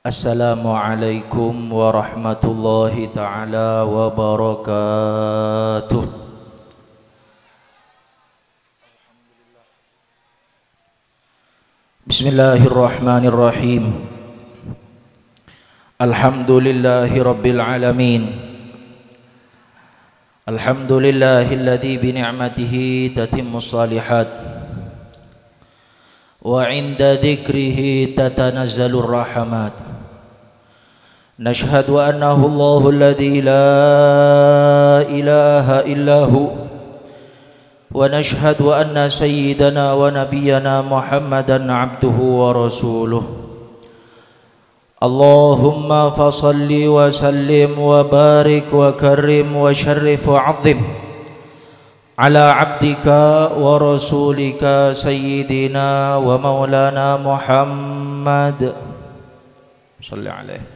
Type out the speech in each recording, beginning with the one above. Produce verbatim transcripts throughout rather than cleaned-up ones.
Assalamualaikum warahmatullahi taala wabarakatuh. Bismillahirrahmanirrahim. Alhamdulillahi rabbil alamin. Alhamdulillahilladzi bi ni'matihi tatimmus shalihat, wa 'inda dzikrihi tatanazzalur rahmat. Nashhadu annahu Allahul ladzi la ilaha illa hu, wa nashhadu anna sayyidana wa nabiyyana Muhammadan abduhu wa rasuluh. Allahumma fa shalli wa sallim wa barik wa karrim wa syarrif wa 'azzim ala abdika wa rasulika sayyidina wa maulana Muhammad. Shalli alaihi.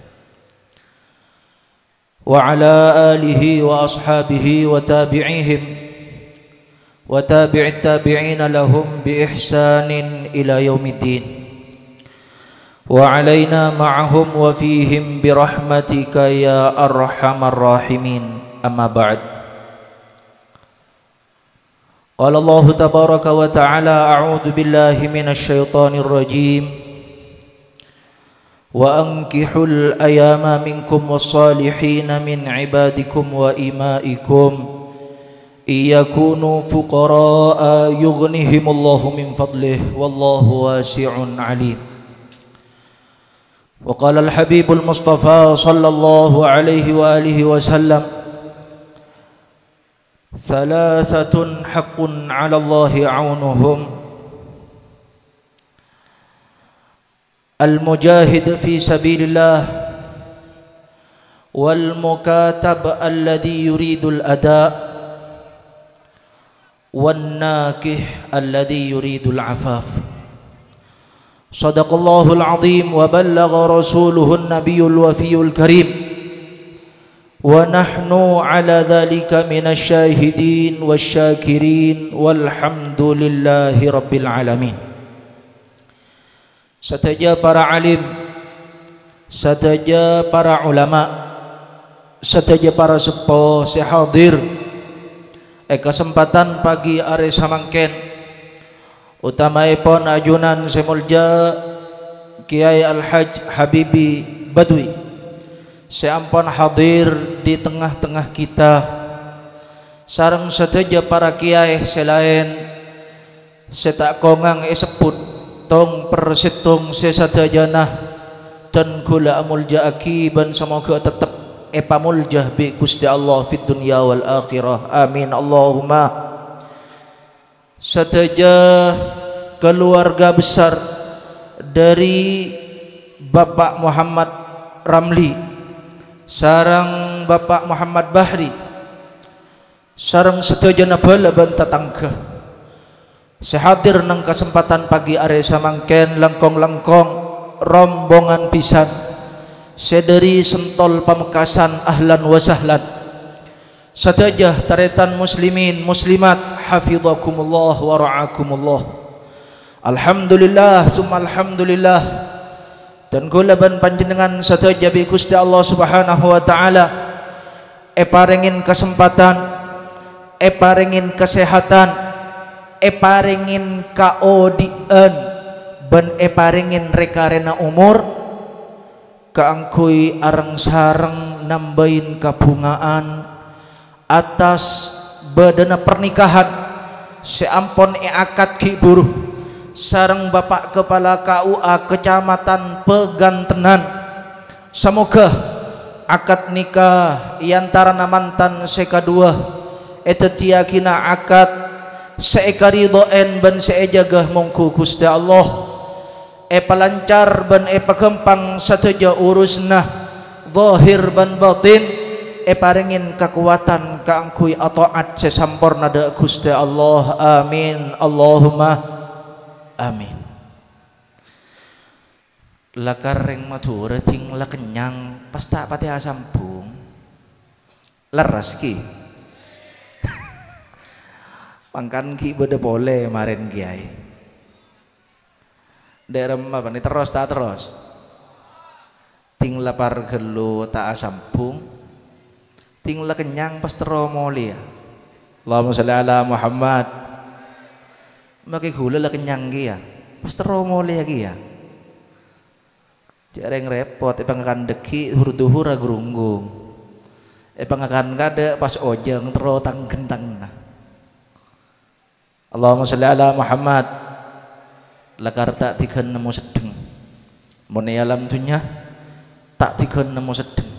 Wa ala alihi wa ashabihi wa tabi'ihim wa tabi'it tabi'ina lahum bi ihsanin ila yaumiddin. Wa alaina ma'ahum wa fihim bi rahmatika ya arhamar rahimin. Amma ba'd. Qala Allahu tabaraka wa ta'ala, a'udzu billahi minasy syaithanir rajim. Wa ankihul ayama minkum was-salihin min ibadikum wa imaikum, in yakunu fuqara'a yughnihimullahu min fadlih, wallahu wasi'un alim. Wa qala al-habibul mustafa sallallahu alaihi wa alihi wasallam, thalathatun haqqun 'alallahi 'aunuhum. Al-mujahid fi sabilillah, wal mukatab alladzi yuridul ada, wan nakih alladzi yuridul afaf. Shadaqallahul azim wa ballagha rasuluhun nabiyul wafiyul karim. Wa nahnu ala dzalika minasy syahidin wasy syakirin, walhamdulillahi rabbil alamin. Sadhâjâ para alim, sadhâjâ para ulama, sadhâjâ para seppo sè hadir è kasempadhân pagi arè samangkèn, utamaèpon ajunan sè molja Kiai Al-Hajj Habibi Badwi sè ampon hadir di tengah-tengah kita, sareng sadhâjâ para kiai sè laèn sè ta' kongang èsebbhut tong per sèttong sè sadhâjâna, dan kaulâ amolja'aghi bân samoghâ tettep èpamolja bi' Ghustè Allah fid dunya wal akhirah. Amin, Allahumma. Sadhâjâ kaluwarga besar dhâri Bapa' Muhammad Ramli sareng Bapa' Muhammad Bahri, sareng sadhâjâna bhâlâ bân tatangghâ sè hadir neng kasempadhân pagi arè samangkèn, langkong-langkong rombongan bhisan sè dhâri Sentol Pamekasan, ahlan wa sahlan. Sadhâjâ tarètan muslimin muslimat, hafidhakumullah wa ra'akumullah. Alhamdulillah, tsumma alhamdulillah. Dan kaulâ bân panjhennengngan sadhâjâ bi' Ghustè Allah Subhanahu wa Ta'ala èparèngè kasempadhân, èparèngè kasèhadhân, èparèngè kaodi'ân, bân èparèngè rè-karèna omor kaangghuy areng-sareng nambâi kabhungaan attas bâdâna parnikahan sè ampon èakad ghi' bhuru sareng Bapa' Kapala K U A Kacamatan Pagantenan. Samoghâ akad nikah è antarana mantan sè kaduwâ èdhâddhiyâghina akad sè èkaridho'è bân sè èjâgâ mongghu Ghustè Allah. Èpalancar bân èpaghâmpang sadhâjâ urusanna, dhahir bân batin, èparèngè kakowadhân kaangghuy ata'at sè samporna dâ' Ghustè Allah. Amin, Allahumma amin. La karèng Madhurâ dhing la kennyang, pas ta' patè asambhung. Lerres, Ki. Mangkana ghi' bâdâ polè marèn, Kiai. Dâ' remma bâ'na terros ta' terros? Tèng lapar ghâllu ta' asambhung, tèng la kennyang pas terro molèya. Allahumma shalli ala Muhammad. Makè ghulâ la kennyang kèya, pas terro molèya kèya. Jhâ' rèng rèpot, èpangakan dhâggi' dhuhur-dhuhur agrunggung. Èpangakan kadâ' pas ojhâng terro tang-ghentangna. Allahumma shalli ala Muhammad. Lakar ta' dhigghân nemmo seddheng. Mon è alam dhunnya, ta' dhigghân nemmo seddheng.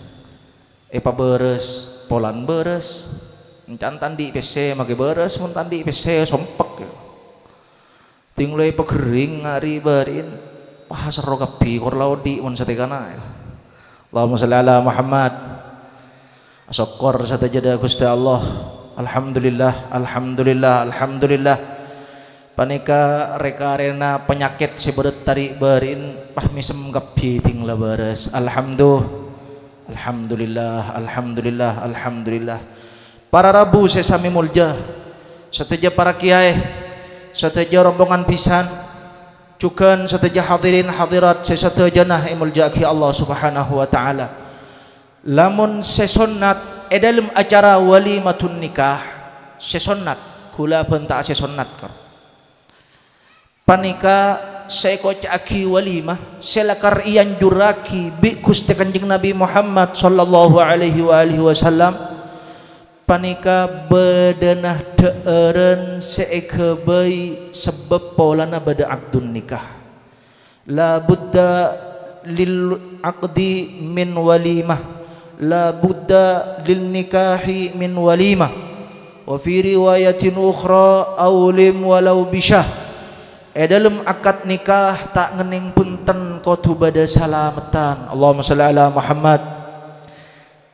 Èpabârâs, polana bârâs. Encan ta' andi' pèssè, makè bârâs, mon ta' andi' pèssè, sompek, ya. Tèng la èpaghering arè bâri'na, pas serro kabbhi, kor la odi' mon satèkana, ya. Allahumma shalli ala Muhammad. Asokkor sadhâjâ dâ' Ghustè Allah. Alhamdulillah, alhamdulillah, alhamdulillah. Panèka rè-karèna panyakèt sè bârât arè bâri'na, pas mèsem kabbhi tèng la bârâs. Alhamdu-, alhamdulillah, alhamdulillah, alhamdulillah. Para rabu sè samè molja, sadhâjâ para kiyaè, sadhâjâ rombongan bhisan, jhughân sadhâjâ hadirin hadirat sè sadhâjâna èmolja'aghi Allah Subhanahu wa Ta'ala. Lamon sè sonnat è dâlem acara walimatun nikah, sè sonnat, ghulâ bân ta' sè sonnat, kor. Panèka sè èkoca'aghi walimah, sè lakar èanjurraghi bi' Ghustè Kanjeng Nabi Muhammad sallallahu alaihi wa alihi wasallam, panèka bâdâna dhâ'ârân sè èghâbây sabâb polana bâdâ aqdun nikah. La budda lil aqdi min walimah, la budda lin nikahi min walimah. Wa fi riwayatin ukhra, "Aulim walau bisyah." È dâlem akad nikah ta' ngennèng bhunten kodhu bâdâ salameddhân. Allahumma shalli ala Muhammad.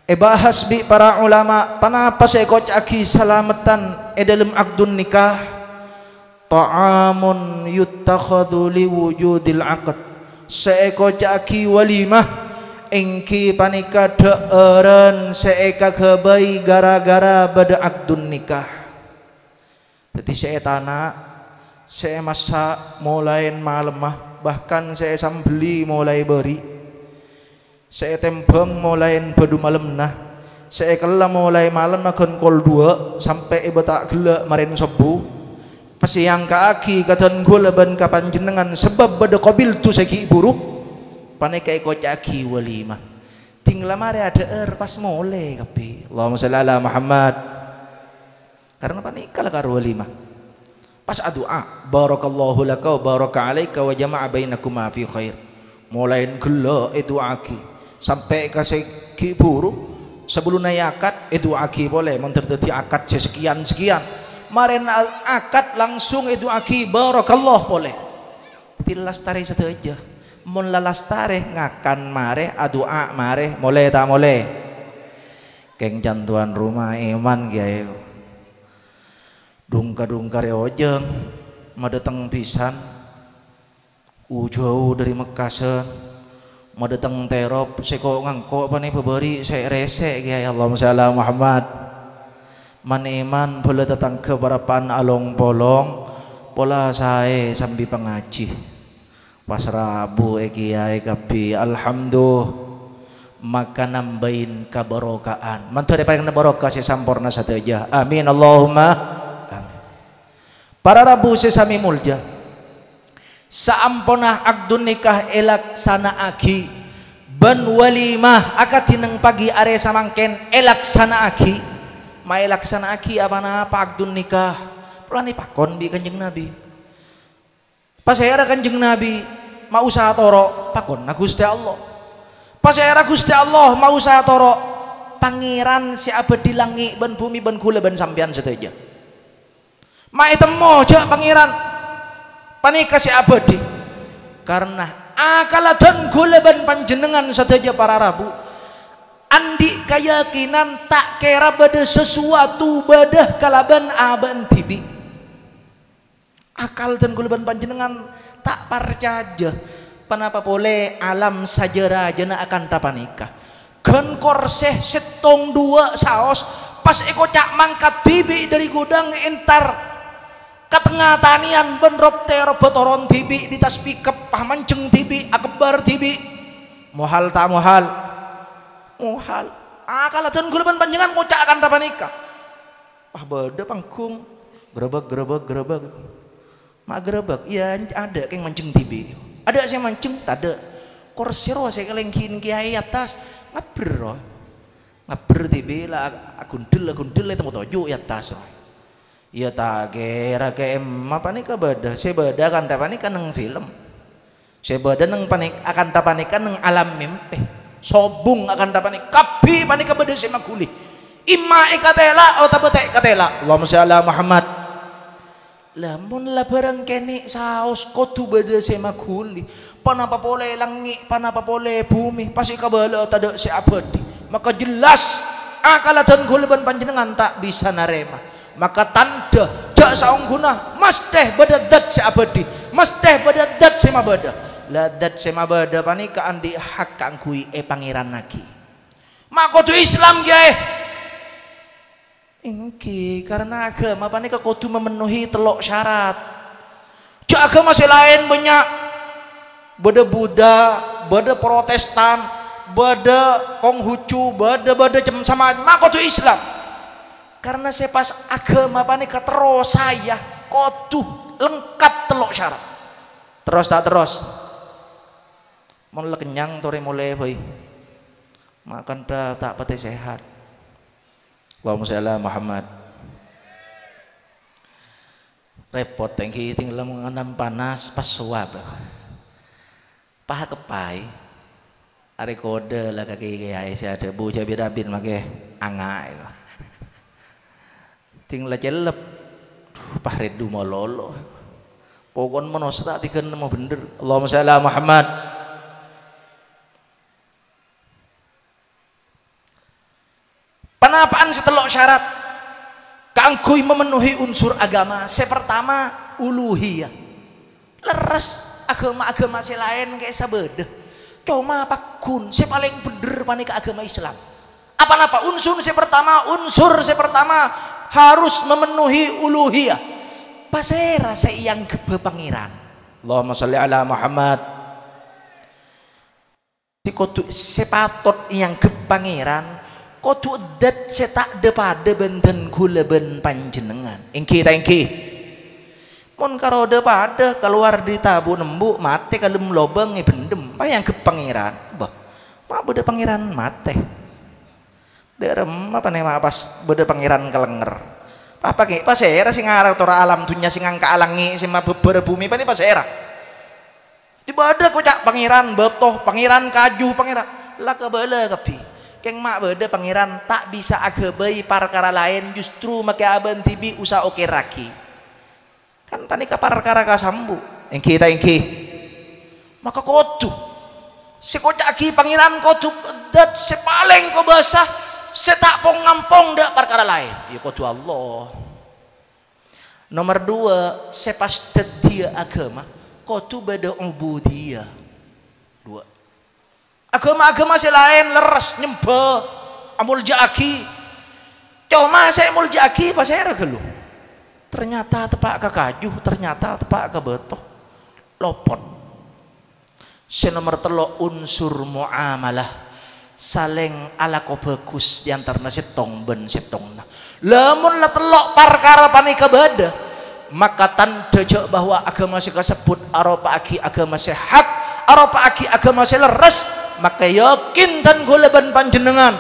Èbahas bi' para ulama, ponapa sè èkoca'aghi salameddhân è dâlem aqdun nikah? "Ta'amun yuttakhadhu li wujudil aqd." Sè èkoca'aghi walimah èngghi panèka dhâ'ârân sè èkaghâbây ghârâ-ghârâ bâdâ aqdun nikah. Dhâddhi sè ètana', sè èmassa' molaèn malemma, bahkan sè èsambelli molaè bâri'. Sè ètèmbhâng molaèn bâdhu malemma, sè èkella molaè malemma ghân kol duwâ' sampè' èbâta' ghellâ' marèn sobbhu. Pas èangka'aghi ka dân ghulâ bân ka panjhennengngan sabâb bâdâ qabiltu sè ghi' bhuru, panèka èkoca'aghi walimah. Tèng la marè adhâ'âr pas molè kabbhi. Allahumma shalli ala Muhammad. Karna panèka la karo walimah. Pas adu'a, "Barakallahu laka wa baraka alaika wa jama'a bainakuma fi khair." Molaèn ghellâ' èdu'aaghi. Sampè' ka sè ghi' bhuru, sabellunna èakad, èdu'aaghi polè, mon dhâddhi akad sè sakèyan-sakèyan. Marèna akad langsung èdu'aaghi, "Barakallah" polè. Dhâddhi lastarè sadhâjâ. Mon la lastarè, ngakan marè, adu'a marè, molè ta' molè? Kèng can tuan rumah èman, Kèyaè. Dhung-kadhung karè ojhâng, madâteng bhisan, u-jâu dâri Mekkasân, madâteng Terop, sèko'-ngèngko' panè bâbâri' sè' rèsè', Kèyaè. Allahumma shalli ala Muhammad. Man-èman bhâlâ tatangghâ parappa'na along-polong, pola saè sambi pangajhi. Pas rabu è kèyaè kabbhi, alhamdulillah, maka nambâi kabarokaan. Mandhâr èparèngana barokah sè samporna sadhâjâ. Amin, Allahumma amin. Para rabu sè samè molja, saamponna aqdun nikah èlaksana'aghi bân walimah akadhi neng pagi arè samangkèn èlaksana'aghi, maèlaksana'aghi apa-napa aqdun nikah. Polana èpakon bi' Kanjeng Nabi. Pasèra Kanjeng Nabi maosa toro', pakonna Ghustè Allah. Pasèra Ghustè Allah maosa toro', Pangèran sè abâdhi langngè' bân bhumè bân ghulâ bân sampèyan sadhâjâ. Maètemmo jhâ' Pangèran panèka sè abâdhi. Karna akalla dân ghulâ bân panjhennengngan sadhâjâ para rabu, andi' kayakinan ta' kèra bâdâ sasuwatu bâdâ kalabân abâ'na dhibi'. Akal dân ghulâ bân panjhennengngan ta' parcajâ, ponapa polè alam sajâ-rajâna akantha panèka. Ghân korsè sèttong duwâ' saos, pas èkoca' mangkat dhibi' dâri ghudhâng èntar ka tengnga tanèyan bân rop-terop bâtoron dhibi', dhi-, tas pikep, pas manjheng dhibi', akebbhâr dhibi'. Mohal ta' mohal? Mohal. Akala dhân ghulâ bân panjhennengngan ngoca' kantha panèka. Wah, bâdâ panggung. Grâbâk, grâbâk, grâbâk. Ma' grâbâk, iyâ, adâ' kèng manjheng dhibi'. Adâ' sè manjheng, tadâ'. Korsè rowa sè kalèngghi kèyaè è attas. Ngabbher rowa. Ngabbher dhibi' la aghundhel, aghundhel, ètemmo toju' è attas rowa. Iyâ, ta' kèra kèma panèka bâdâ. Sè bâdâ kantha panèka neng film. Sè bâdâ neng panèk-, akantha panèka neng alam mèmpè. Sobung akantha panèka. Kabbhi panèka bâdâ sè maghuli. Imma èkatèla' otabâ ta' èkatèla'. Allahumma shalli ala Muhammad. Lamon la bhârâng kènè' saos kodhu bâdâ sè maghuli. Ponapa polè langngè', ponapa polè bhumè, pas èkabâlâ tadâ' sè abâdhi. Maka jelas, akala dhân ghulâ bân panjhennengngan ta' bisa narèma. Maka tandhâ, jhâ' saongghuna, mastè bâdâ dzat sè abâdhi, mastè bâdâ dzat sè mabâdâ. La dzat sè mabâdâ panèka andi' hak kaangghuy èpangèrannaghi. Ma' kodhu Islam, kèyaè? Èngghi, karna aghâma panèka kodhu mamennohi tello' syarat. Jhâ' aghâma sè laèn bânnya'. Bâdâ Buddha, bâdâ Protestan, bâdâ Konghucu, bâdâ, bâdâ cem-, sama, ma' kodhu Islam. Karna sè pas aghâma panèka terro saya, kodhu lengkap tello' syarat. Terros ta' terros? Mon la kennyang, torè molè bhâi. Ma' kantha ta' patè sehat. Allahumma shalli ala Muhammad. Rèpot èngghi, tèngghâl nganam panas pas sowab. Pas keppay. Arè kodhâ la kakè kèyaè sè adhâbu jhâ' bi-rabi makè anga'. Tèngghâl cellep. Duh, pas rèdhu malolo. Pokon manossa ta' tèghâ nemmo bhendher. Allahumma shalli ala Muhammad. Panapa'an sè tello' syarat kaangghuy mamennohi unsur aghâma? Sè partama, uluhiyah. Lerres, aghâma-aghâma sè laèn kèya sabâdâ. Coma pagghun sè palèng bhendher panèka aghâma Islam. Apa-napa? Unsur sè partama, unsur sè partama harus mamennohi uluhiyah. Pasèra sè èangghep Pangèran? Allahumma shalli ala Muhammad. Sè kodhu, sè patot èangghep Pangèran, kodhu dzat sè ta' dhâ-padhâ bân dhân ghulâ bân panjhennengngan. Èngghi ta' èngghi? Mon karo dhâ-padhâ kalowar dâri tabu' nembu', matè ka dâlem lobâng èbhendhem, pas èangghep Pangèran. Bâh, ma' bâdâ Pangèran matè? Dâ' remma panèma pas bâdâ Pangèran kalènger? Pas pangè-, pasèra sè ngara tora alam dhunnya sè ngangka'a langngè', sè mabhâbhârâ bhumè, panè pasèra? Dâ' bâdâ koca' Pangèran bâto, Pangèran kaju, Pangèran. La kabâlâ kabbhi. Kèng ma' bâdâ Pangèran ta' bisa aghâbây parkara laèn, justru makè abâ'na dhibi' osa okèrraghi. Kan panèka parkara kasambu'. Èngghi ta' èngghi? Maka kodhu. Sè koca'aghi Pangèran kodhu dzat sè palèng kobâsa, sè ta' pong-ngampong dâ' parkara laèn. Iyâ kodhu Allah. Nomer duwâ', sè pas dhâddhiyâ aghâma, kodhu bâdâ ubudiyah. Duwâ'. Aghâma-aghâma sè laèn lerres nyembhâ, amoljâ'aghi. Coma sè èmoljâ'aghi pasèra ghâllu? Ternyata teppa' ka kaju, ternyata teppa' ka bâto. Lopot. Sè nomer tello', unsur muamalah. Salèng alako bhâghus è antarana sèttong bân sèttongnga. Lamon la tello' parkara panèka bâdâ, maka tandhâ jhâ' bahwa aghâma sè kasebbhut aropa'aghi aghâma sè hak, aropa'aghi aghâma sè lerres, maka yakin dhân ghulâ bân panjhennengngan,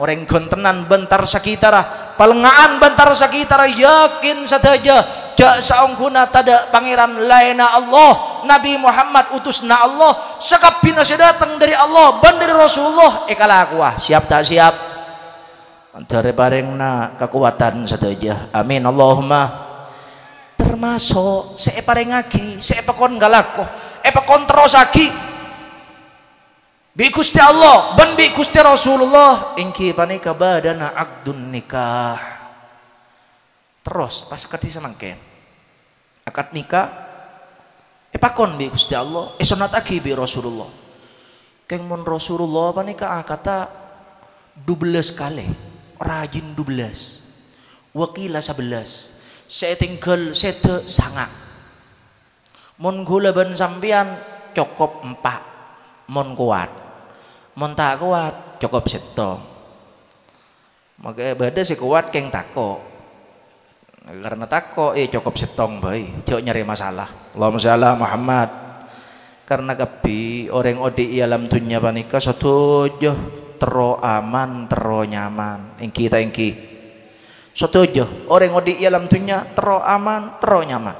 orèng ghântennan bân tar-sakitarra, palengnga'an bân tar-sakitarra, yakin sadhâjâ jhâ' saongghuna tadâ' Pangèran laènna Allah, Nabbhi Muhammad utusna Allah, sakabbhiyânna sè dâteng dâri Allah bân dâri Rasulullah èkalakowa. Siap ta' siap? Mandhâr èparèngana kakowadhân sadhâjâ. Amin, Allahumma. Tamaso' sè èparèngaghi, sè èpakon kalako, èpakon terrossaghi bi' Ghustè Allah bân bi' Ghustè Rasulullah, èngghi panèka bâdâna aqdun nikah. Terros, pas kadhi samangkèn. Akad nikah èpakon bi' Ghustè Allah, èsonnataghi bi' Rasulullah. Kèng mon Rasulullah panèka akadda dubellâs kalè, rajin dubellâs, wakila sabellâs, sè ètèngghâl sèdhâ sanga'. Mon ghulâ bân sampèyan cokop empa', mon kowat. Mon ta' kowat, cokop sèttong. Maka bâdâ sè kowat kèng tako'. Karena tako', eh, cokop sèttong bhâi, jhâ' nyarè masalah. Allahumma shalli ala Muhammad. Karena kabbhi orèng odi' è alam dhunnya panèka sadhâjâ terro aman, terro nyaman. Èngghi ta' èngghi? Sadhâjâ orèng odi' è alam dhunnya terro aman, terro nyaman.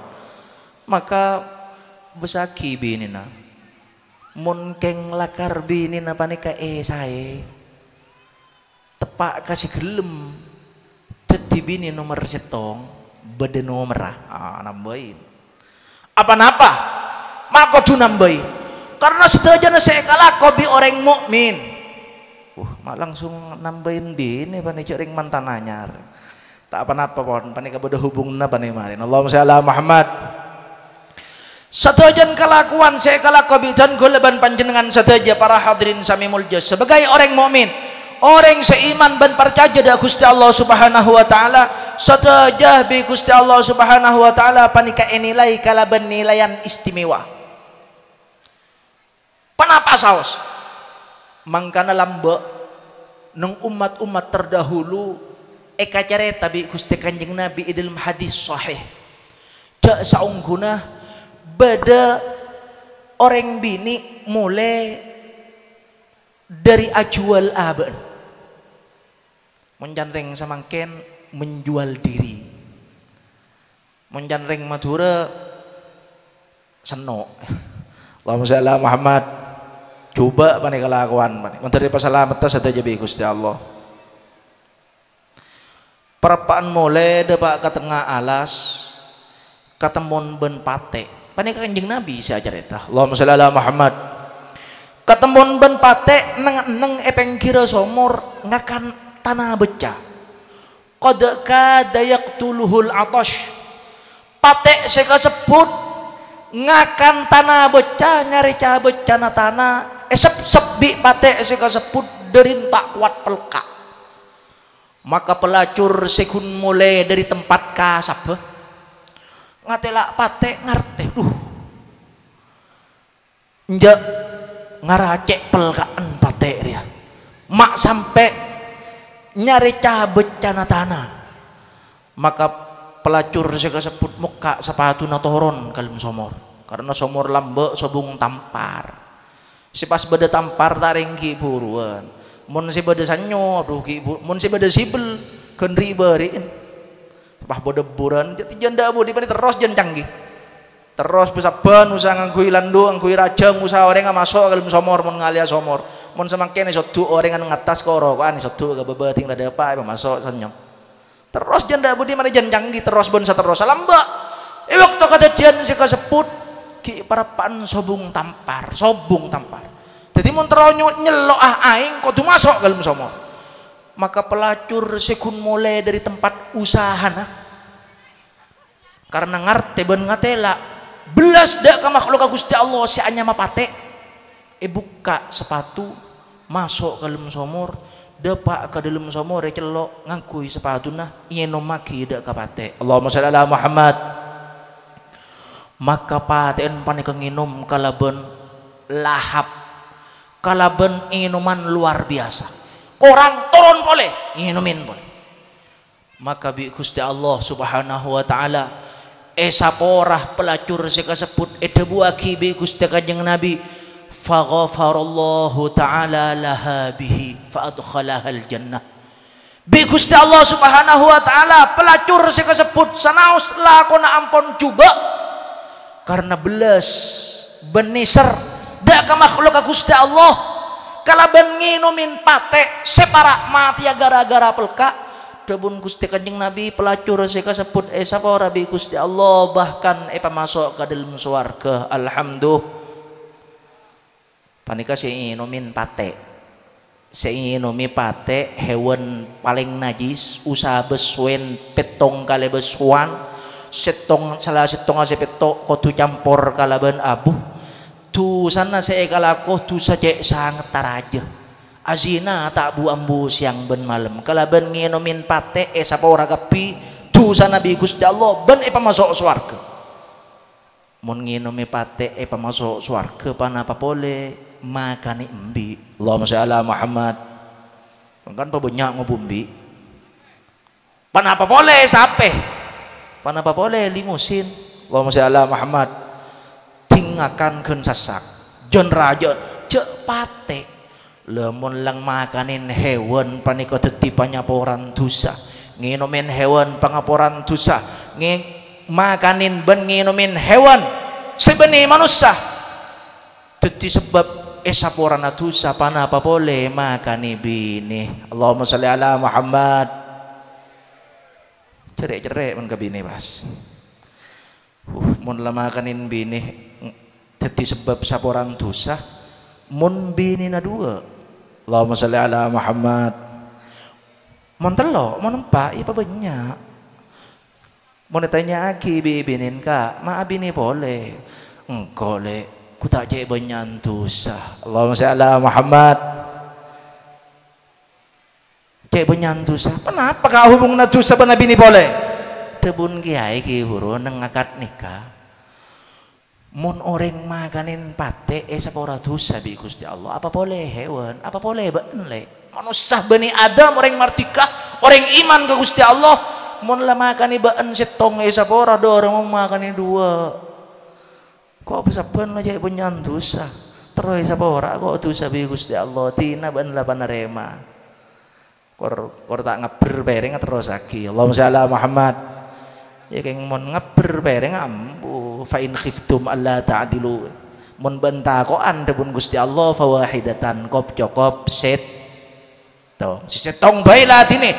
Maka bessaghi binèna. Mon kèng lakar binèna panèka èsaè, teppa' ka sè ghellem dhâddhi binè nomer sèttong, bâdâ nomerra, ah, nambâi. Apa-napa? Ma' kodhu nambâi. Karena sadhâjâna sè èkalako bi' orèng mukmin. Wah, ma' langsung nambâi binè panè jhâ' rèng mantan anyar. Ta' apa-napa pon, panèka bâdâ hubunganna panè marèn. Allahumma shalli ala Muhammad. Sadhâjâna kalakowan sè èkalako bi' dhân kaulâ bân panjhennengngan sadhâjâ para hadirin sami molja, sebagai orèng mukmin, orèng sè iman bân parcajâ dâ' Ghustè Allah Subhanahu wa Ta'ala, sadhâjâ bi' Ghustè Allah Subhanahu wa Ta'ala panèka ènilai kalabân nilaian istimewa. Ponapa saos? Mangkana lambâ' neng ommat-ommat terdahulu èkacarèta bi' Ghustè Kanjeng Nabi è dâlem hadis sahih. Jhâ' saongghuna bâdâ orèng binè' molè dâri ajhuwâl abâ'na. Mon can rèng samangkèn menjual diri. Mon can rèng Madhurâ, senno'. Allahumma shalli ala Muhammad. Jhubâ' panè kalakowan panè. Mon dâri pasalamedhâ sadhâjâ bi' Ghustè Allah. Parappa'na molè dâpa' ka tengnga alas, katemmon bân patè'. Panèka Kanjeng Nabi sè acarèta. Allahumma shalli ala Muhammad. Katemmon bân patè' neng-enneng è pèngghirra somor ngakan tana bâcca. Qad kada yaqtuluhul atash. Patè' sè kasebbhut ngakan tana bâcca, nyarè ca-bâccana tana, èsepsep bi' patè' sè kasebbhut dâri ta' kowat pelka'. Maka pelacur sè ghun molè dâri tempat kasabbhâ, ngatèla' patè' ngartè, "Dhu, enjâ' ngara cè' pelka'en patè' rèya, ma' sampè' nyarè ca-bâccana tana." Maka pelacur sè kasebbhut mokka' sapatuna toron ka dâlem somor, karna somor lambâ' sobung tampar. Sè pas bâdâ tampar ta' rèng ghi' buruwân. Mon sè bâdâ sanyo, adhu ghi' bu-, mon sè bâdâ sibel, ghân ri'-bâri'en. Pas bâdâ buran, jâ-, jân dâ' budi panè terros jân canggih. Terros bâ-sabbhân usaha ngangghuy landhu', ngangghuy rajâng, usaha orèng amaso' ka dâlem somor mon ngalèya somor. Mon samangkèn èsodhu' orèng ngattas ka oroko'an, èsodhu' ka bâbâ, ting la dâpa' èpamaso' sanyo. Terros jân dâ' budi marè jân canggih terros bân saterrossa lambâ'. È bâkto kadhâddhiyân sè kasebbhut ghi' parappa'en sobung tampar, sobung tampar. Dhâddhi mon terro nyo-, nyello'a aèng kodhu maso' ka dâlem somor. Maka pelacur sè ghun molè dâri tempat usahana, karna ngartè bân ngatèla' bellas dâ' ka makhlukka Ghustè Allah sè anyama patè', èbukka' sapatu, maso' ka dâlem somor, dâpa' ka dâlem somor ècello', ngangghuy sapatuna, ènommaghi dâ' ka patè'. Allahumma shalli ala Muhammad. Maka patè'en panèka ngènom kalabân lahap, kalabân ènoman lowar biyasa. Korang toron polè, ngènomè polè. Maka bi' Ghustè Allah Subhanahu wa Ta'ala èsapora pelacur sè kasebbhut èdhâbuwâghi bi' Ghustè Kanjeng Nabi, "Faghafarallahu ta'ala laha bihi fa adkhalahal jannah." Bi' Ghustè Allah Subhanahu wa Ta'ala pelacur sè kasebbhut sanaos lakona ampon jhubâ', karna bellas bân nèser dâ' ka makhlukka Ghustè Allah kalabân ngènomè patè' sè para' matèya ghârâ-ghârâ pelka'. Dhâbuna Ghustè Kanjeng Nabi, pelacur sè kasebbhut èsapora bi' Ghustè Allah, bahkan èpamaso' ka dâlem sowarghâ. Alhamdulillah. Panèka sè ènomè patè'. Sè ènomè patè' hèwan palèng najis, usaha bâsowèn pèttong kalè bâsowan, sèttong, sala sèttongnga sè pètto' kodhu campor kalabân abu. Dhusana sè èkalako dhusa cè' sangetta rajâ. Azina ta' bu-ambu sèyang bân malem. Kalabân ngènomè patè' èsapora kabbhi dhusana bi' Ghustè Allah bân èpamaso' sowarghâ. Mon ngènomè patè' èpamaso' sowarghâ, panapa polè makanè embi'? Allahumma shalli ala Muhammad. Kan pabânnya' ngobu embi'. Panapa polè sapè? Panapa polè limusin? Allahumma shalli ala Muhammad. Ding ngakan ghân sassak. Jân rajâ, jâ' patè'. Lamon lang makanè hèwan panèka dhâddhi panyaporan dhusa, ngènomè hèwan pangaporan dhusa, ngè-, makanè bân ngènomè hèwan sè bânnè manossa dhâddhi sabâb èsaporana dhusa, panapa polè makanè binè. Allahumma shalli ala Muhammad. Cerrè'-cerrè' mon ka binè, pas. Uh, mon la makanè binè, ng-, dhâddhi sabâb saporana dhusa, mon binèna duwâ'. Allahumma shalli ala Muhammad. Mon tello', mon empa', ya pabânnya'. Mon ètanya'aghi bi' binèna, "Ka', ma' abinè polè?" "Engko', Lè', ghu ta' cè' bânnya'an dhusa." Allahumma shalli ala Muhammad. Cè' bânnya'an dhusa. Ponapa ka' hubunganna dhusa bân abinè polè? Dhâbuna kèyaè ghi' bhuru neng akad nikah. Mon orèng makanè patè' èsapora dhusa bi' Ghustè Allah, apa polè hèwan, apa polè bâ'na, Lè'? Manossa bani Adam, orèng mardika, orèng iman ka Ghustè Allah, mon la makanè bâ'na sèttong èsapora, dhâ' remma makanè duwâ'. Ko' sabbhân la cè' bânnya'an dhusa. Terro èsapora ko' dhusa bi' Ghustè Allah, dina bâ'na la panarèma. Kor, kor ta' ngabbher pèrèngnga terrosaghi. Allahumma shalli ala Muhammad. Ya, kèng mon ngabbher pèrèngnga, ambu, "Fa in khiftum alla ta'dilu." Mon bâ'na tako'an, dhâbuna Ghustè Allah, "Fawahidatan," kop-cokop sèt-, tong. Sè sèttong bhâi la adinè.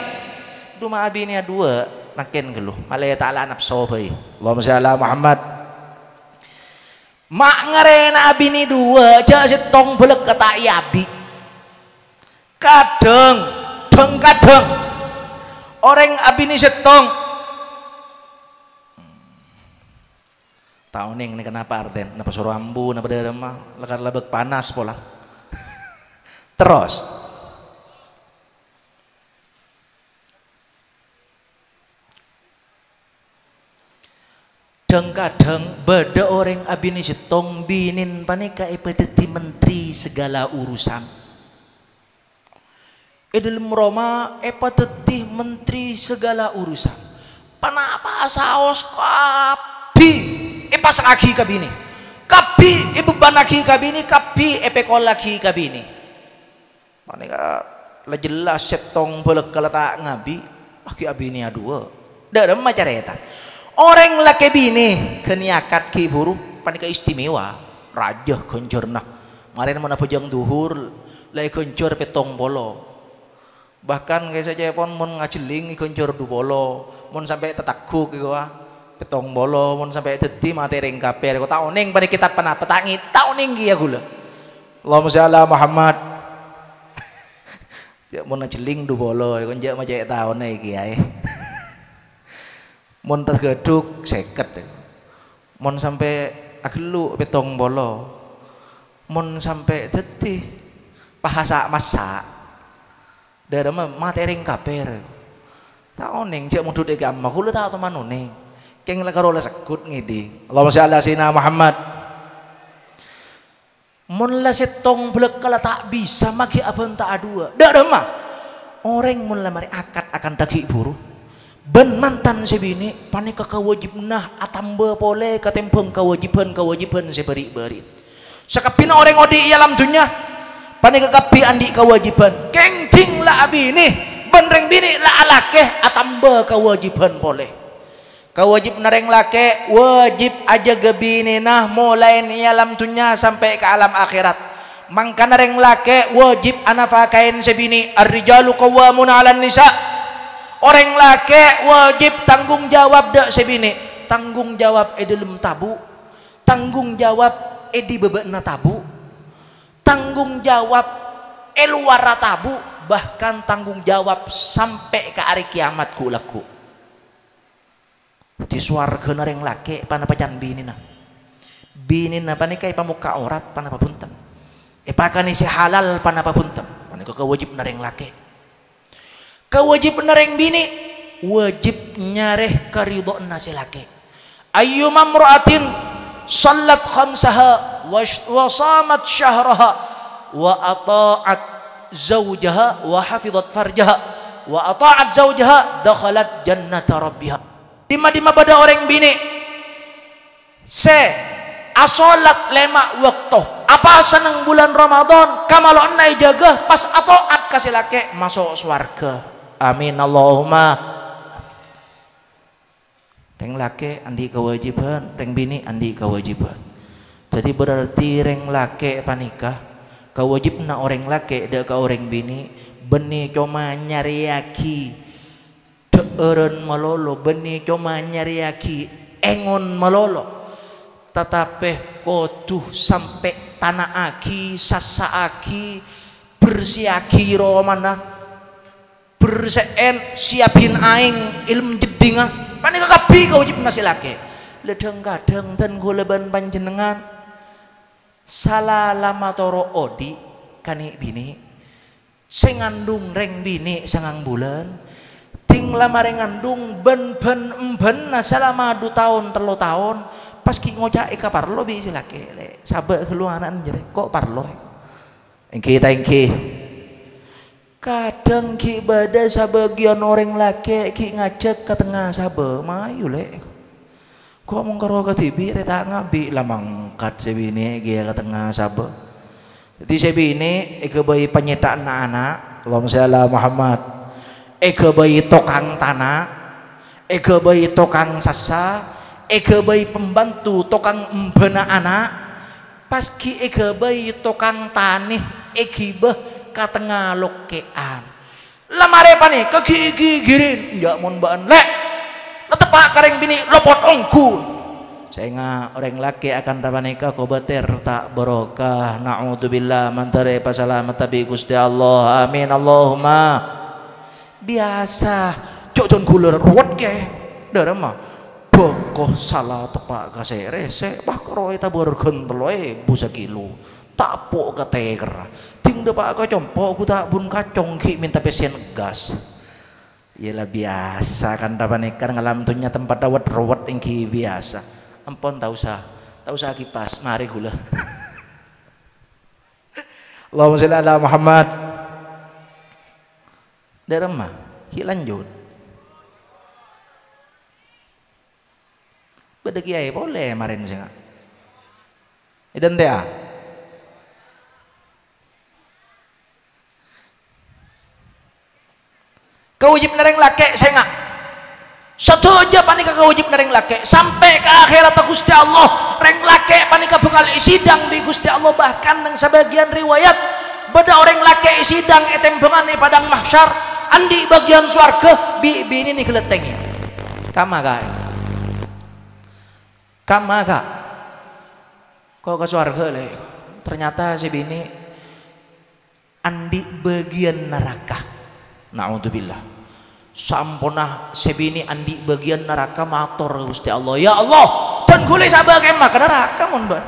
Dhu ma' abinèa duwâ', mangkèn ghâllu. Malè ta' la napso bhâi. Allahumma shalli ala Muhammad. Ma' ngarèna abinè duwâ', jâ' sèttong bhâlâkka ta' èabi'. Kadhâng, dhâng-kadhâng, orèng abinè sèttong. Ta' onèng nèka napa artèna, napa soro ambu, napa dhâ' remma, lakar labâk panas pola. Terros. Dhâng-kadhâng bâdâ orèng abinè sèttong, binèna panèka èpadhâddhi menteri segala urusan. È dhâlem roma èpadhâddhi menteri segala urusan. Ponapa saos kabbhi èpassra'aghi ka binè. Kabbhi èbebbhânnaghi ka binè, kabbhi èpèkollaghi ka binè. Panèka la jelas sèttong bhâlâkka la ta' ngabi', aghi' abinèa duwâ'. Dhâ' remma carèta. Orèng lakè binè ghân èakad ghi' bhuru, panèka istimewa, rajâ ghânjhârânna. Marèna mon abhâjâng dhuhur, la èghânjhâr pèttong polo. Bahkan kèsacèpon mon ngajhelling èghânjhâr du polo, mon sampè' tategghu' ghi' kowa, pèttong polo, mon sampè' dhâddhi matè rèng kapèr, ko' ta' onèng panèka ta' ponapa, ta' ngè-, ta' onèng kèya ghulâ. Allahumma shalli ala Muhammad. Ya, mon ajhelling du polo, ya, kon jâ' ma' cè' taona iki, ya. Mon taghâdhuk, sèket, ya. Mon sampè' aghâllu', pèttong polo. Mon sampè' dhâddhi, pahasa' massa'. Dhâ' remma matè rèng kapèr. Ta' onèng, jâ' mondhut è kamma, ghulâ ta' toman onèng. Kèng la karo la segghut ngèdhing. Allahumma shalli ala sayyidina Muhammad. Mon la sèttong bhâlâkka' la ta' bisa maghi abhânta aduwâ'. Dhâ' remma? Orèng mon la marè akad akanta ghi' bhuru, bân mantan sè binè' panèka kawâjibhânna atamba polè katèmbhâng kawâjibhân-kawâjibhân sè bâri'-bâri'. Sakabbhiyânna orèng odi' è alam dhunnya panèka kabbhi andi' kawâjibhân. Kèng dhing la abinè bân rèng binè' la alakè atamba kawâjibhân polè. Kawâjibhânna rèng lakè' wâjib ajâgâ binèna molaè è alam dhunnya sampè' ka alam akhèrat. Mangkana rèng lakè' wâjib anafakaè sè binè', "Ar-rijalu qawwamuna 'alan nisa'." Orèng lakè' wâjib tanggung jawab dhâ' sè binè', tanggung jawab è dhâlem tabu', tanggung jawab è dibâbâna tabu', tanggung jawab è lowarra tabu', bahkan tanggung jawab sampè' ka arè kèyamat ghu'-lagghu'. Dhâddhi, sowarghâna rèng lakè' panapa can binèna. Binèna panèka èpamokka' aurat panapa bhunten. Èpakanè sè halal panapa bhunten. Panèka kawâjibhânna rèng lakè'. Kawâjibhânna rèng binè', wâjib nyarè karidhoanna sè lakè'. Ayyuma imra'atin Shallat khamsaha wa sh-, wa shamat syahraha wa atha'at zaujaha wa hafidhat farjaha wa atha'at zaujaha dakhalat jannata rabbiha. Dimma-dimma bâdâ orèng binè' sè asholat lèma' bâkto, apowasa neng bulân Ramadan, kamalo'anna èjâgâ, pas ata'at ka sè lakè', maso' sowarghâ. Amin, Allahumma. Rèng lakè' andi' kawâjibhân, rèng binè' andi' kawâjibhân. Dhâddhi, berarti rèng lakè' panèka, kawâjibhânna orèng lakè' dâ' ka orèng binè', bânnè coma nyarèyaghi dhâ'ârân malolo, bânnè coma nyarèyaghi èngon malolo. Tatapè kodhu sampè' tana'aghi, sassa'aghi, bersèyaghi romana. Bersè'è, siyabbhi aèng, èlem jeddhingnga, panèka kabbhi kawâjibhânna sè lakè'. La dhâng-kadhâng dân kaulâ bân panjhennengngan salalama toro' odi' ka nè'-binè'. Sè ngandung rèng binè' sangang bulân, dhing la marè ngandung bân bân-embânna salama du taon, tello taon, pas ghi' ngoca'è ka parlo bi' sè lakè', "Lè', sabâ' ghâllu ana'na jârèya, ko' parlo, è?" Èngghi ta' èngghi? Kadhâng ghi' bâdâ sabâgiyân orèng lakè' ghi' ngajhâk ka tengnga sabâ, "Mayu, Lè'. Ko' mongkoro kadhibi' rè ta' ngabi', la mangkat sè binè' kèya ka tengnga sabâ." Dhâddhi sè binè' èghâbây panyètha'anna ana', Allahumma shalli ala Muhammad, èghâbây tokang tana', èghâbây tokang sassa, èghâbây pembantu tokang embâna ana', pas ghi' èghâbây tokang tanè èghibâ ka tengnga lokkè'an. La marè panèka ghi' èghighiri, "Enjâ' mon bâ'ân, Lè'. La teppa' ka rèng binè' lopot ongghu." Sènga' orèng lakè' akanta panèka kobâtèr ta' barokah. Na'udzubillah, mandhâr èpasalamedhâ bi' Ghustè Allah. Amin, Allahumma. Biyasa, jhâ' dân ghulâ ruwet, kè. Dâremma? Bâko sala teppa' ka sè rèsè, bâ' karo ètabâr ghân tello èbu sakilo. Tapo' ka tèkerra. Dhing dâpa' ka compo' ghu ta' bun kacong ghi' mènta pèssèna gas. Iyâ la biyasa kantha panèka ngalam dhunnya tempatta wet-rowet èngghi biyasa. Ampon, ta' osa, ta' osa akipas, marè ghulâ. Allahumma shalli ala Muhammad. Dâremma, ghi' lanjut. Bâdâ kèyaè polè marèn sènga'. Èdhântè'a. Kawâjibhânna rèng lakè' sènga'. Sadhâjâ panèka kawâjibhânna rèng lakè'. Sampè' ka akhèratta Ghustè Allah, rèng lakè' panèka bhâkal èsidang bi' Ghustè Allah. Bahkan neng sabâgiyân riwayat, bâdâ orèng lakè' èsidang è tèmbhângan è Padang Mahsyar, andi' bâgiyân sowarghâ, bi' binèna èghâlâtèngè. Kamma, Ka'? Kamma, Ka'? Ko' ka sowarghâ, Lè'. Ternyata sè binè' andi' bâgiyân naraka. Na'udzubillah. Samponna sè binè' andi' bâgiyân naraka, mator ka Ghustè Allah, "Ya Allah, dân ghulâ sabâ kemma ka naraka, mon bâ'ân."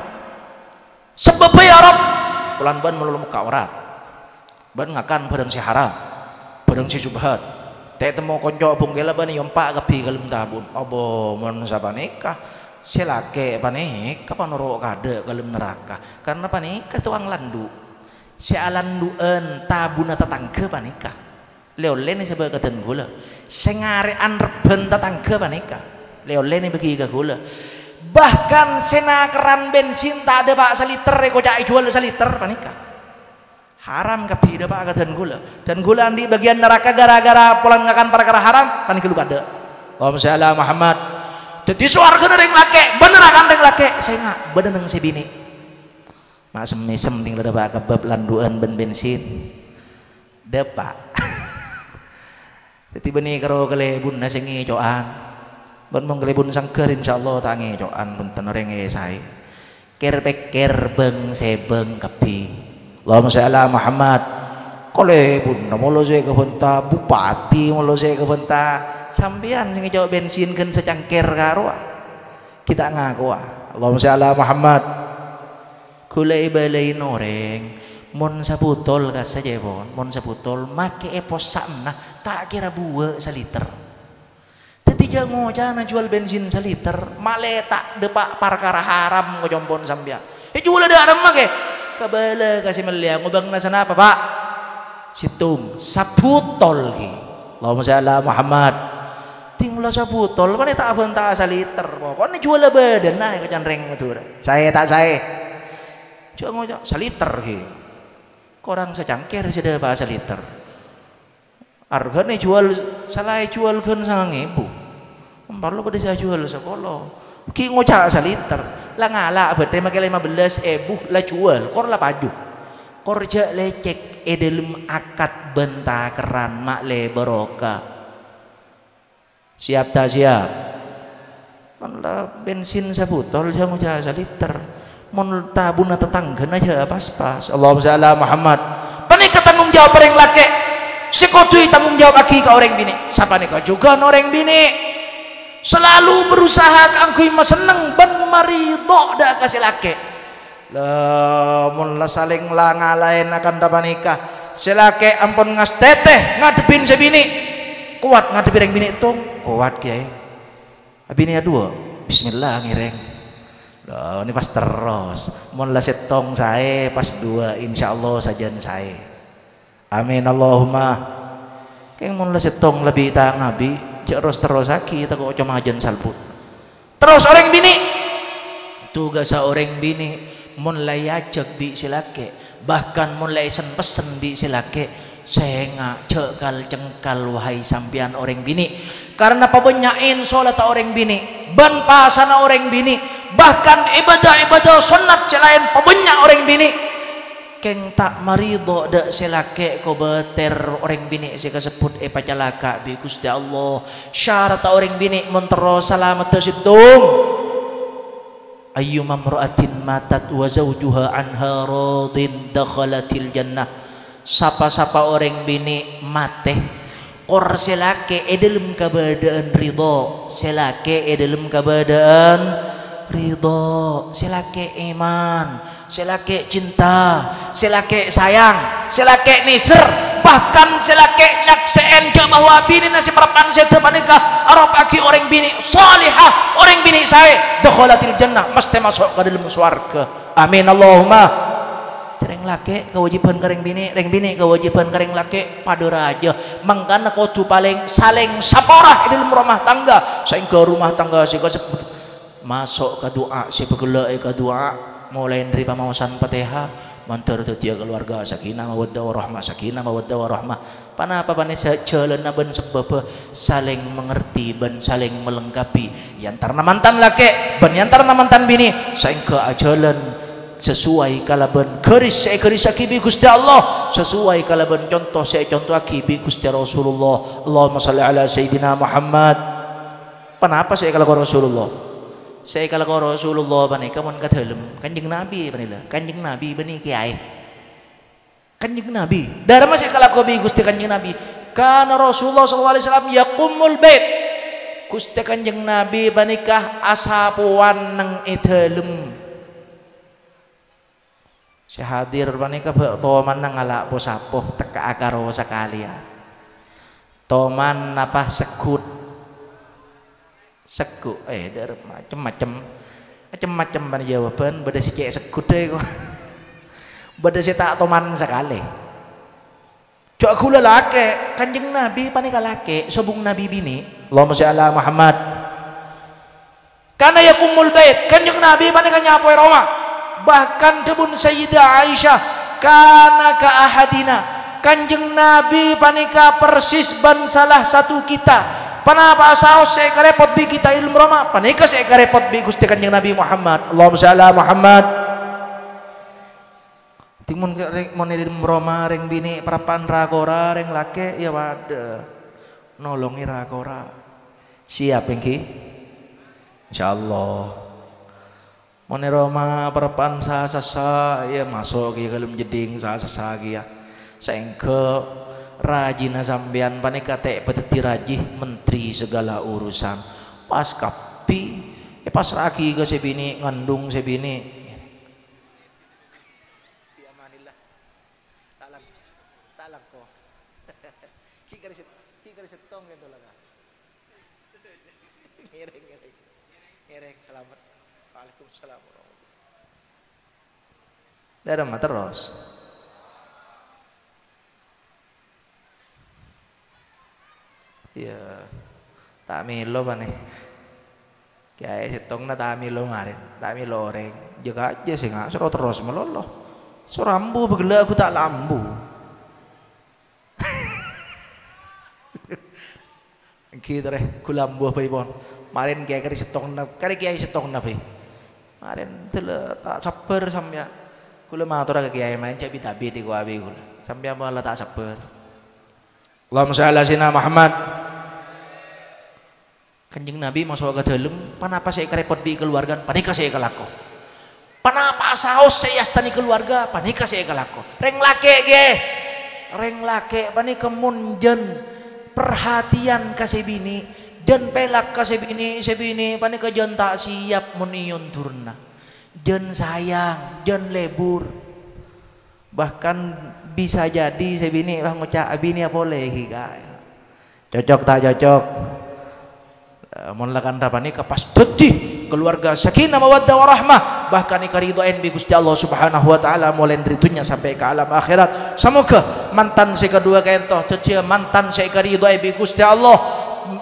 Sabâbbhâ, ya Rabb, polana bâ'ân malolo mokka' aurat. Bâ'ân ngakan bhârâng sè haram, bhârâng sè subhat. Ta' temmo konco' bhungkella bâ'ân èyompa' kabbhi ka dâlem tabun. Abo, mon sapanèka, sè lakè' panèka panoro' kaadâ' ka dâlem naraka. Karna panèka tokang landu'. Sè alandu'ân tabunna tatangghâ panèka. Lè-ollèna sabâ ka dân ghulâ. Sè ngarè'an rebbhân tatangghâ panèka. Lè-ollèna èbâghi ka ghulâ. Bahkan sè nakerran bensin ta' dâpa' saliter èkoca' èjhuwâl saliter panèka. Haram kabbhi dâpa' ka dân ghulâ. Dân ghulâ andi' bâgiyân naraka ghârâ-ghârâ polana ngakan parkara haram, panèka lu kaadâ'. Allahumma shalli ala Muhammad. Dhâddhi sowarghâna rèng lakè', bân narakana rèng lakè', sènga' bâdâ neng sè binè'. Ma' sem-mèsem dhing la dâpa' ka bab landu'ân bân bensin. Dâpa'. Dhâddhi bânnè karo kalèbunna sè ngèco'an. Bân mon kalèbun sangghâr, insyaallah ta' ngèco'an, bhunten orèng èsaè. Kèr-pèkkèr bâng-sèbâng kabbhi. Allahumma shalli ala Muhammad. Kalèbunna molo sè èkabânta, bupati molo sè èkabânta. Sampèyan sè ngèco' bensin ghân sacangkèr karowa. Ghi' ta' ngakowa. Allahumma shalli ala Muhammad. Ghulâ èbâlâi orèng, mon sabotol kassa' cèpon, mon sabotol makè'è possa'na ta' kèra buwâ' saliter. Dhâddhi Dija' ngoca'na juwâl bensin saliter, malè ta' dâpa' parkara haram, ko compo'na sampèyan. Èjuwâlâ dâ' remma, kè? Kabâlâ ka sè mellèya, ngobângana sanapa, Pa'? Sèttong, sabutol, kè. Allahumma shalli ala Muhammad. Ding la sabutol, panè ta' abânta saliter. Poko'na juwâlâ bâdâna, ko can rèng Madhurâ. Saè ta' saè? Jhâ' ngoca' saliter, kè. Korang sacangkèr sè dâpa' saliter. Arghâna èjuwâl, sala èjuwâl ghân sangang èbu. Parlo bâdâ sè ajuwâl sapolo. Ghi' ngoca' saliter. La ngala' bâdâ makè lèma bellâs èbu la juwâl, kor la paju. Kor jhâ' lècèk è dâlem akad bân takerran, ma' lè barokah. Siap ta' siap? Mon la bensin sabutol, jhâ' ngoca' saliter. Mon tabuna tatangghâna, jhâ' pas-pas. Allahumma shalli ala Muhammad. Panèka tanggung jawab orèng lakè'. Sè kodhu ètanggung jawabaghi ka orèng binè'. Sapanèka jhughân orèng binè'. Salalu berusaha kaangghuy masenneng bân maridho dâ' ka sè lakè'. La, mon la salèng la ngalaèn akantha panèka, sè lakè' ampon ngastètè ngadhebbhi sè binè'. Kowat ngadhebbhi rèng binè', Tong? Kowat, Kèyaè. Abinè aduwâ'? Bismillah, ngèrèng. La, nè pas terros. Mon la sèttong saè, pas duwâ', insyaallah sajân saè. Amin, Allahumma. Kèng mon la sèttong lebbi ta' ngabi, jhâ' ros-terrosaghi, tako' coma ajân salbut. Terros orèng binè'. Tugassa orèng binè', mon la èajhâk bi' sè lakè', bahkan mon la èsen-pessen bi' sè lakè', sènga' jhâ' kal-cengkal, wahai sampèyan orèng binè'. Karna pabânnya'è sholata orèng binè', bân pasana orèng binè', bahkan ibâdâ-ibâdâ sonnat sè laèn pabânnya' orèng binè'. Kèng ta' maridho dâ' sè lakè' kobâtèr orèng binè' sè kasebbhut èpacalaka' bi' Ghustè Allah. Syaratta orèng binè' mon terro salameddhâ sèttong. "Ayyuma imra'atin matat wa zawjuha anha radin dakhalatil jannah." Sapa-sapa orèng binè' matè, kor sè lakè' è dâlem kabâdâ'ân ridho, sè lakè' è dâlem kabâdâ'ân ridho, sè lakè' iman, sè lakè' cinta, sè lakè' sayang, sè lakè' nèser, bahkan sè lakè' nyaksè'è jhâ' bahwa binèna sè parappa'na sèdhâ panèka aropa'aghi orèng binè' salihah, orèng binè' saè, dakhalatil jannah, mesthè maso' ka dâlem sowarghâ. Amin, Allahumma. Rèng lakè' kawâjibhân ka rèng binè', rèng binè' kawâjibhân ka rèng lakè', padâ rajâ. Mangkana kodhu palèng salèng sapora è dâlem rumah tangga, saèngghâ rumah tangga sè kasebbhut maso' ka du'a sè pagellâ'è ka du'a, molaè dâri pamaosan Fatihah, mandhâr dhâddhiyâ kalowarga sakinah mawaddah warahmah, sakinah mawaddah warahmah. Ponapa panèka jhâlânna bân sabâbbhâ? Salèng mangerti bân salèng malengkapi è antarana mantan lakè' bân è antarana mantan binè', saèngghâ ajhâlân sasuai kalabân ghâris sè èghârisaghi bi' Ghustè Allah, sasuai kalabân conto sè ècontoaghi bi' Ghustè Rasulullah. Allahumma shalli ala Sayyidina Muhammad. Ponapa sè èkalako Rasulullah? Sè èkalako Rasulullah panèka mon ka dâlem, Kanjeng Nabi panèka. Kanjeng Nabi bânnè kèyaè. Kanjeng Nabi. Dârâmma sè èkalako bi' Ghustè Kanjeng Nabi. Kana Rasulullah sallallahu alaihi wasallam yaqummul bait. Ghustè Kanjeng Nabi panèka asapowan neng è dâlem. Sè hadir panèka bâ' tomanna ngala' po-sapo, tekka'a karo sakalèyan. Toman napa segghut? Segghut, eh, dâr-, macem-macem. Macem-macem bân jawabân, bâdâ sè cè' segghut, eh, ko. Bâdâ sè ta' toman sakalè. Jhâ' ghulâ lakè', Kanjeng Nabi panèka lakè', sobung Nabi binè'. Allahumma shalli ala Muhammad. Kana yaqummul bait, Kanjeng Nabi panèka nyapoè roma. Bahkan dhâbuna Sayyidah Aisyah, "Kana ka ahadina." Kanjeng Nabi panèka persis bân salah satu kita. Ponapa saos sè èkarèpot bi' kita è dâlem roma? Panèka sè èkarèpot bi' Ghustè Kanjeng Nabi Muhammad. Allahumma shalli ala Muhammad. Dhing mon ke-, rèng, mon è dâlem roma rèng binè' parappa'na ra-kora, rèng lakè', ya padâ. Nolongè ra-kora. Siap, èngghi? Insyaallah. Mon è roma parappa'na sa-, sassa, ya maso' kèya ka dâlem jeddhing sa-, sassa kèya. Saèngghâ rajina sampèyan panèka ta' èpadhâddhi raji menteri segala urusan. Pas kabbhi, èpasra'aghi ka sè binè', ngandung sè binè'. Fi amanillah. Ta' lang-, ta' langko. Ghi' karè sè-, ghi' karè sèttong kènto la, Ka'. Ngereng, salamet. Waalaikumsalam warahmatullahi. Dâremma terros. Iyâ. Ta' mèlo, Pane. Kèyaè sèttongnga ta' mèlo marèn, ta' mèlo orèng. Jâgâ jâ sènga' soro terros malolo. Soro ambu bâghellâ' ghu ta' la ambu. Èngghi, torè, ghulâ ambu bhâi pon. Marèn kèyaè karè sèttongnga, karè kèyaè sèttongnga bhâi. Marèn dâlâ ta' sabbhâr sampèyan. Ghulâ matora ka kèyaè, marèn jâ' bit-abit èkowabi ghulâ. Sampèyan pon la ta' sabbhâr. Allahumma shalli ala sayyidina Muhammad. Kanjeng Nabi maso' ka dâlem, "Ponapa sè èkarepot bi' kaluwarga, panèka sè èkalako. Ponapa saos sè èastani kaluwarga, panèka sè èkalako." Rèng lakè', ghi. Rèng lakè' panèka mon jân perhatian ka sè binè', jân pèlak ka sè binè', sè binè' panèka jân ta' siap mon èyondurna. Jân sayang, jân lebur. Bahkan bisa jadi sè binè' pas ngoca', "Abinèa polè ghi, Ka'." Cocok ta' cocok? Eh, mon la kantha panèka pas dhâddhi kaluwarga sakinah mawaddah warahmah, bahkan èkaridhoè bi' Ghustè Allah Subhanahu wa Ta'ala molaè dâri dhunnya sampè' ka alam akhèrat. Samoghâ mantan sè kaduwâ kaènto dhâddhiyâ mantan sè èkaridhoè bi' Ghustè Allah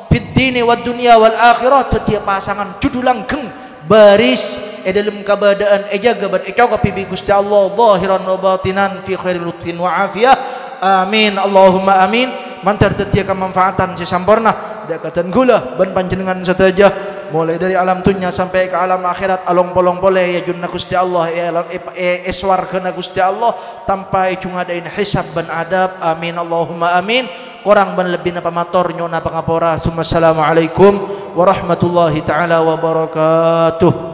fid dini wad dunya wal akhirah, dhâddhiyâ pasangan jhudhu langgeng, bâris è dâlem kabâdâ'ân, èjâgâ bân ècokobhi bi' Ghustè Allah, zahiran wa batinan, fi khairi lutfin wa afiyah. Amin, Allahumma amin. Mandhâr dhâddhiyâ kamanfaatan sè samporna, dâ' ka dân ghulâ bân panjhennengngan sadhâjâ, molaè dâri alam dhunnya sampè' ka alam akhèrat, along-polong polè è ajunna Ghustè Allah, è alam, è, è, è sowarghâna Ghustè Allah, tanpa èjhungadâ'in hisab bân adab. Amin, Allahumma amin. Korang bân lebbina pamator, nyo'ona pangapora. Summa assalamualaikum warahmatullahi ta'ala wabarakatuh.